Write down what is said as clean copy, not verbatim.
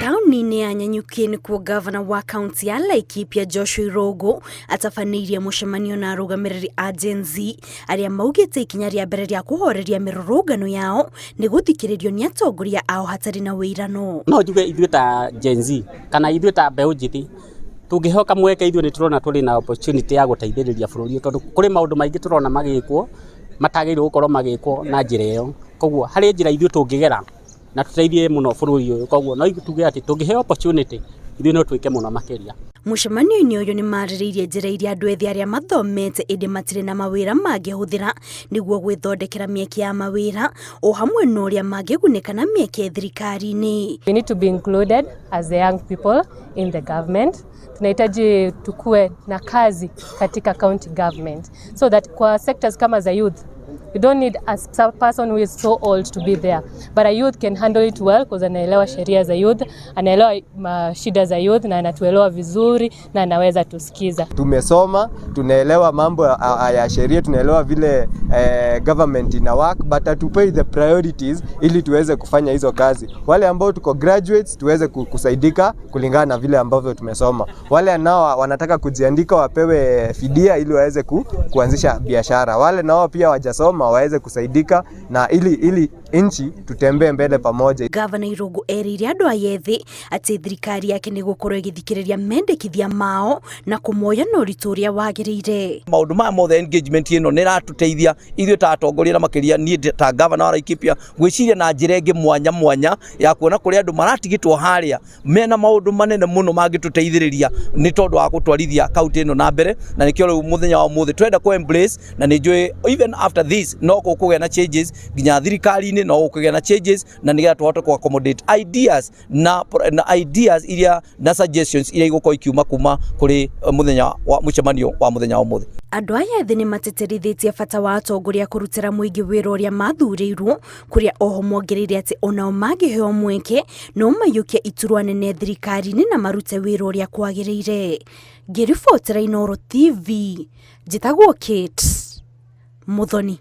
Taũni-inĩ ya Nanyuki nĩkuo gavana wa kaunti ya Laikipia Joshua Irũngũ atabanĩirie mũcemanio na arũgamĩrĩri a Gen Z arĩa maugĩte ikinya rĩa mbere rĩa kũhoreria mĩrũrũngano yao nĩ gũthikĩrĩrio nĩ atongoria ao hatarĩ na wĩirano. No njuge ithuĩ ta Gen Z kana ithuĩ ta mbeũ njĩthĩ tũngĩheo kamweke ithuĩ nĩ tũrona tũrĩ na opportunity ya gũteithĩrĩria bũrũri ũyũ tondũ kũrĩ maũndũ maingĩ tũrona magĩkwo matagĩrĩirwo gũkorwo magĩkwo na njĩra ĩyo. Koguo harĩ njĩra ithuĩ tũngĩgera na tũteithie mũno bũrũri ũyũ. Koguo no tuge atĩ tũngĩheo opportunity ithuĩ no twĩke mũno makĩria. Mũcemanio-inĩ ũyũ nĩ marĩrĩirie njĩra iria andũ ethĩ arĩa mathomete ĩndĩ matirĩ na mawĩra mangĩhũthĩra nĩguo gwĩthondekera mĩeke ya mawĩra o hamwe na ũrĩa mangĩgunĩka na mĩeke thirikari-inĩ. We need to be included as the young people in the government. Tunahitaji tukue na kazi katika county government so that kwa sectors kama za youth, you don't need a person who is so old to be there, but a youth can handle it well because anaelewa sheria za youth, anaelewa shida za youth na anatuelewa vizuri na anaweza tusikiza. Tumesoma, tunaelewa mambo ya sheria, tunaelewa vile government ina work, but hatupei the priorities ili tuweze kufanya hizo kazi. Wale ambao tuko graduates tuweze kusaidika kulingana na vile ambavyo tumesoma. Wale nao wanataka kujiandika wapewe fidia ili waweze kuanzisha biashara. Wale nao pia wajasoma waweze kusaidika na ili nchi tutembee mbele pamoja. Gavana Irũngũ erĩire andũ aya ethĩ atĩ thirikari yake nĩ gũkorwo ĩgĩthikĩrĩria mendekithia mao na kũmoya na ũritũ ũrĩa wagĩrĩire. Maũndũ maya mothe, engagement ĩno nĩ ĩratũteithia ithuĩ ta atongoria na makĩria niĩ ta gavana wa Laikipia gwĩciria na njĩra ĩngĩ mwanya mwanya ya kuona kũrĩa andũ maratigĩtwo harĩa mena maũndũ manene mũno mangĩtũteithĩrĩria nĩ tondũ wa gũtwarithia kaunti ĩno na mbere. Na nĩkĩo rĩu mũthenya wa ũmũthĩ twenda kũ embrace, na nĩ njũĩ even after this no gũkũgĩa na changes nginya thirikari-inĩ, no gũkũgĩa na changes na nĩgetha tũhote kũ accommodate ideas na ideas iria na suggestions iria igũkorwo ikiuma kuma kũrĩ mũthenya wa mũcemanio wa mũthenya wa ũmũthĩ. Andũ aya ethĩ nĩ matĩtĩrithĩtie bata wa atongoria kũrutĩra mũingĩ wĩra ũrĩa mathurĩirwo, kũrĩa oho mongereire atĩ onao mangĩheo mweke no maiyũkie iturwa nene thirikari-inĩ na marute wĩra ũrĩa kwagĩrĩire. Ngĩribotera Inooro TV, njĩtagwo Kate Muthoni.